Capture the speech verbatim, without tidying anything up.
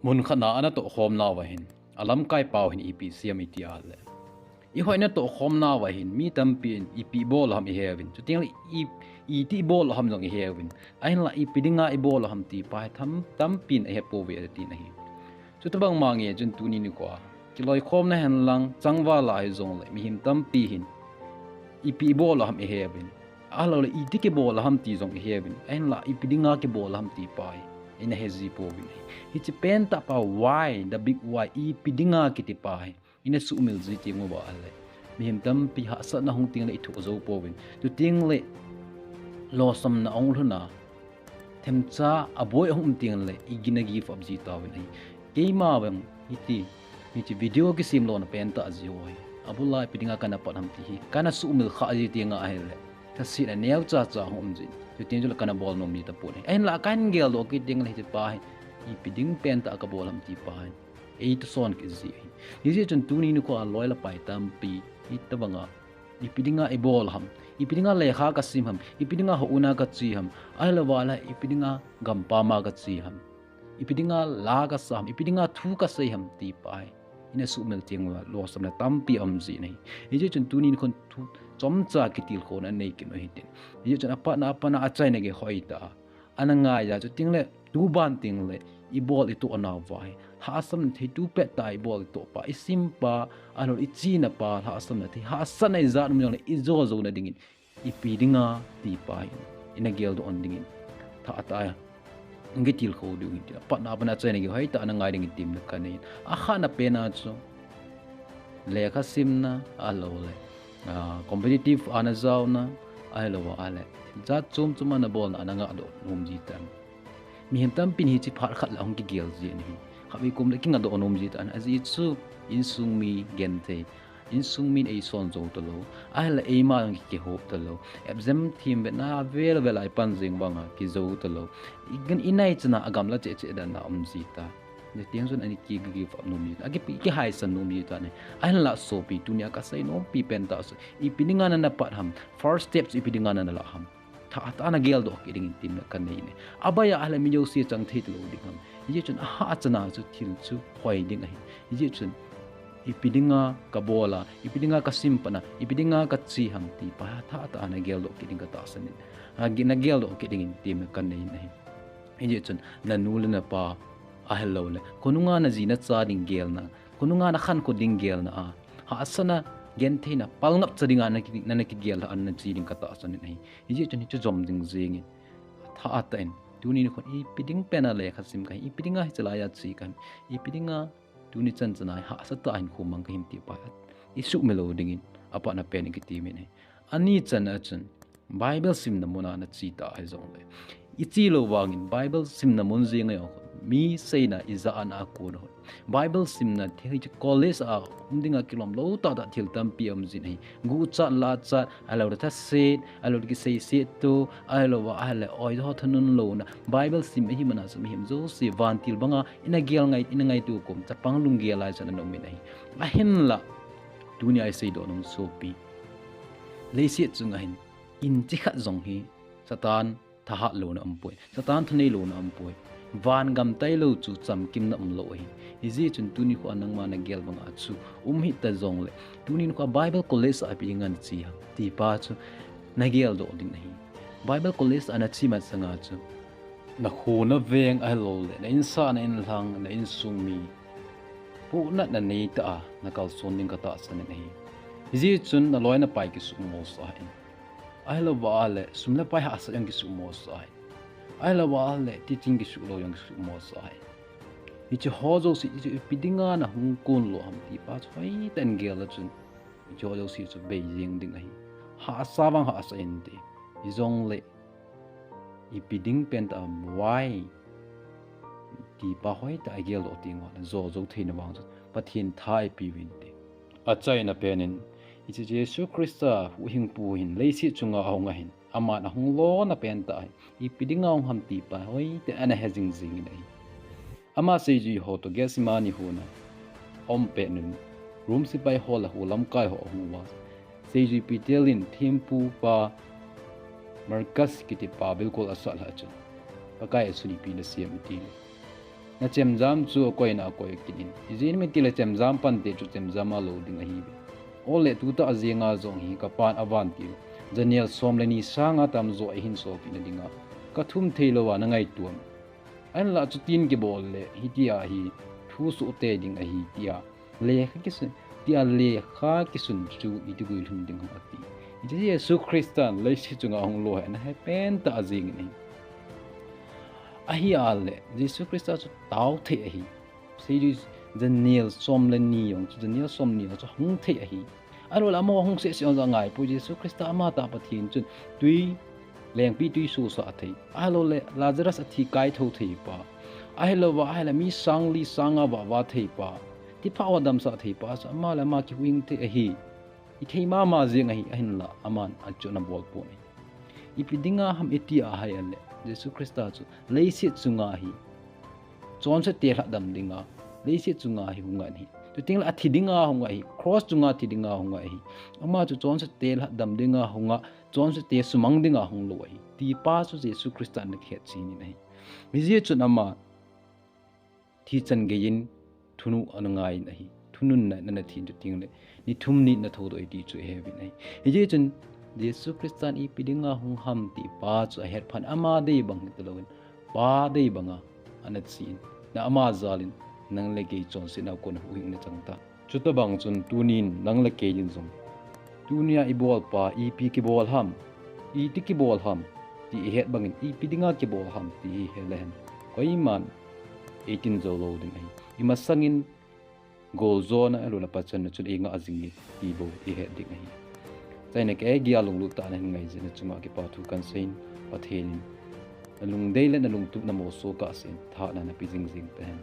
Mun khat na ana tohkhom nauva hin, alamkai pau hin ipi siam iti a le, ihoi na tohkhom nauva hin mi tampi in ipi bol ham iheuvin, chuteng le i, iti bol ham jong iheuvin, ahinla ipi dinga ibol ham ti pa hi tam, tampi in ahepouve ati na hi. Chutobang ma nge chun tuni nikho a kiloikhomna henlang changval a hijongle mihem tampi hin ipi ibol ham iheuvin, ahilou le iti kibol ham ti jong iheuvin, ahinla ipi dinga kibol ham ti pa hi ina heji pouvin ahi. Hiche pentah pa why, the big why, ipi dinga kiti pa hi ina sumil ji teng uva le, mihem tampi hahsatna hung teng le ithoh jou pouvin, chuteng le lolhinna ahung lhun a, themcha aboi ahung um teng le igin a give up ji tauvin ahi. Keima vang hiti, hiche video kisem lona pentah ji ho hi abul a ipi dinga kana pat ham ti hi kana sumil kha ji teng ahile, thase a neocha cha hung um jin, chuteng chule kana bol nom ji tapon ahi. Ahinla kahin geldoh kit teng le hiche pa hi ipi ding pentah kabol ham ti pa hi eithoson kit ji ahi. Hijeh chun tuni nikho a loi le pai tampi hitobanga ipi dinga ibol ham, ipi dinga lekha kasim ham, ipi dinga houin a kache ham, ahilouva le ipi dinga gampam a kache ham, ipi dinga la kasa ham, ipi dinga thu kasei ham ti pa hi ina sumil teng uva lolhinna tampi aum ji ahi. Hijeh chun tuni nikhon thu chomcha kitilkhouna anei kit u hitin. Hijeh chun apatna, apatna achaina gei hoitah a ana ngai a, chuteng le tuban teng le ibol itoh nauva hi hahsatna thei tu pettah a ibol itoh pa, isim pa, ahilou le ichena pa, hahsatna thei, hahsatna ijat um jongle ijo jouna dingin ipi dinga ti pa hi ina geldoh dingin thahtah a kitilkhou diu hitin, apatna, apatna achaina gei hoitah a ana ngai dingin temna kanei in. Akhatna pen a chu lekha simna, ahilou le, ah, competitive ana jaona, ahilouva le jat chom chom ana bolna ana ngahdoh nom ji tan. Mihem tampin hiche phat khat le ahung kigel ji ahi. Khatvei kom le kingahdoh nom ji tan. Ajeh chu insung mi genthei, insung min eison jou talou, ahile eima jong kihop talou, exam them vetna vel vel a ipan jeng vanga kijou talou, igan inai chana agamla cheh cheh dan a um ji ta. Hijeh chun ana ki give up nom ji ta, aki, kihaisan nom ji ta ahi. Ahinla sopi, tunia kasei nompi pentah chu ipi dinga nana pat ham, first step chu ipi dinga nana lah ham, thahtah a ana geldoh kit dingin temna kanei in ahi. Abaiya ahile mi jouse chang thei talou ding ham. Hijeh chun ahahchan a chu thil chu hoi ding ahi. Hijeh chun ipi dinga kabol a, ipi dinga kasim pat a, ipi dinga kache ham ti pa thahtah a ana geldoh kit ding katahsan in, ana geldoh kit dingin temna kanei in ahi. Hijeh chun nanu le napa, ahilou le khonunga naji nacha ding gelna, khonunga nakhankho ding gelna a, hahsatna, gentheina, palngapcha dinga naki, nana kigel a nache ding katahsan in ahi. Hijeh chun hichu jom ding jeng in, thahtah in tuni nikhon ipi ding pen a lekha sim kahi, ipi dinga hiche lai a che kahi, ipi dinga tuni chan chan a hi hahsatah a hinkho mang kahim ti pa hi isumil lou dingin apatna pen in kiti min ahi. Ani channa chun Bible simna mun a nache ta hijongle, iche lou vangin Bible simna mun jeng a jong mi seina ijah ana kon u, Bible simna thil hiche college a um dinga kilom lou tahtah thil tampi aum jin ahi. Guchat, lachat, ahilou le thaset, ahilou le kiseiset to, ahilouva ahile oiho thanun louna, Bible sim ihi man a chu mihem jouse vantil banga ina gel ngai, ina ngaito kom chapang lunggel lai chan ana um in ahi. Ahinla tunia iseidoh nom sopi, leiset chunga hin inch khat jong hi Satan thahat louna aumpoi, Satan thanei louna aumpoi. Van gam tailou chu chamkimna umlou ahi. Hijeh chun tuni nikho a nangma nagel banga chu um hita jongle, tuni nikho a Bible college a ipi dinga nache ham ti pa chu nageldoh ding ahi. Bible college a nache masanga chu nakho naveng ahilou le na insah, na inlhang, na insung mi pohnatna neitah a nakalson ding katahsan in ahi. Hijeh chun naloi napai kisuhmosah in, ahilouva le sum le pai hahsat jong kisuhmosah in, ahilouva le teaching kisuh lou jong kisuhmosah in, hiche ho jouse chu ipi dinga nahung kon lou ham ti pa chu hoitah in gel a chun, hiche ho jouse chu bei jeng ding ahi. Hahsa vang hahsa inte, hijongle ipi ding pentah a why ti pa hoitah a geldoh teng uva le jo jou theina vang chu Pathen tha ipeuvin te. Achaina pen in, hiche Jesu Christa huhhingpu hin leiset chunga ahung ahin, aman ahung lona pentah hi ipi dinga hung ham ti pa hoitah in ana he jing jing in ahi. Ama seijui ho toh Gethsemane hon a aum pet un, Rome sepai ho le ho lamkai ho ahung uva, seijui Peter in thempu pa Malchus kiti pa bilkol asah lhah chun, Pakai, eisun ipi nasei em itile, Na chemjam chu akoina akoi kit in. Ijeh inem itile chemjam pante chu chemjam a lou ding ahi. Ole tuta ajing a jong hi kapan avantil janel som le ni sanga tamjo eihin sopeh na dinga kathum thei louva na ngaito am? Ahinlah chutin kibol le hitia hi thu soh tei ding ahi tia lekha kisun, tia lekha kisun chu iti guilhun ding ham ati. Hiche Jesu Christan leiset chunga hung lou hi ana hepen tah ajing in ahi. Ahile Jesu Christa chu tao thei ahi. Seijui janel som le ni jong chu, janel som ni jong chu hung thei ahi. Ahilouleh ama hung sese jong angaipoi. Jesu Christa ama tah Pathen chun tui, lengpi tui sosah thei. Ahilouleh Lazarus athi kaithou thei pa. Ahilouva ahile mi sang li sang nga vahva thei pa, thipha ho damsah thei pa chu ama le ama kihuhhing thei ahi. Ithei mama jeng ahi, ahinlah aman achu ana bol pon ahi. Ipi dinga ham iti ahile Jesu Christa chu leiset chunga hi chonsete lhatdam dinga leiset chunga hi hung ahi. Chutengle athi dinga hung ahi, cross chunga thi dinga hung ahi. Ama chu chonsete lhatdam dinga hung a, chonsete sumang dinga hung lou ahi ti pa chu Jesu Christa ana kihetchen in ahi. Hijeh chun ama thi chan geiyin thunun ana ngaiyin ahi. Thununna ana thi in chutengle ni thum ni ana thoudoh e ti chu iheuvin ahi. Hijeh chun Jesu Christan ipi dinga hung ham ti pa chu ahetphan ama dei bang hita louvin Pa dei banga ana chen, na ama jalin nang le kei chonsetna a kon huhhingna chang tai. Chutobang chun tunin nang le kei in jong tunia ibolpa ipi kibol ham, iti kibol ham ti ihet bangin ipi dinga kibol ham ti hi ihele hen. Koiman eitin jou lou ding ahi. Imasangin goljona ahilouleh pachatna chun eingah jing e ti bou ihet ding ahi. Chuin kei geiya lunglut tah a nahin ngaijeh na chunga kipa thu kahin seiyin, Pathen in nalungdei le nalungtup namoh soh kahsen thahatna napeh jing jing tahen.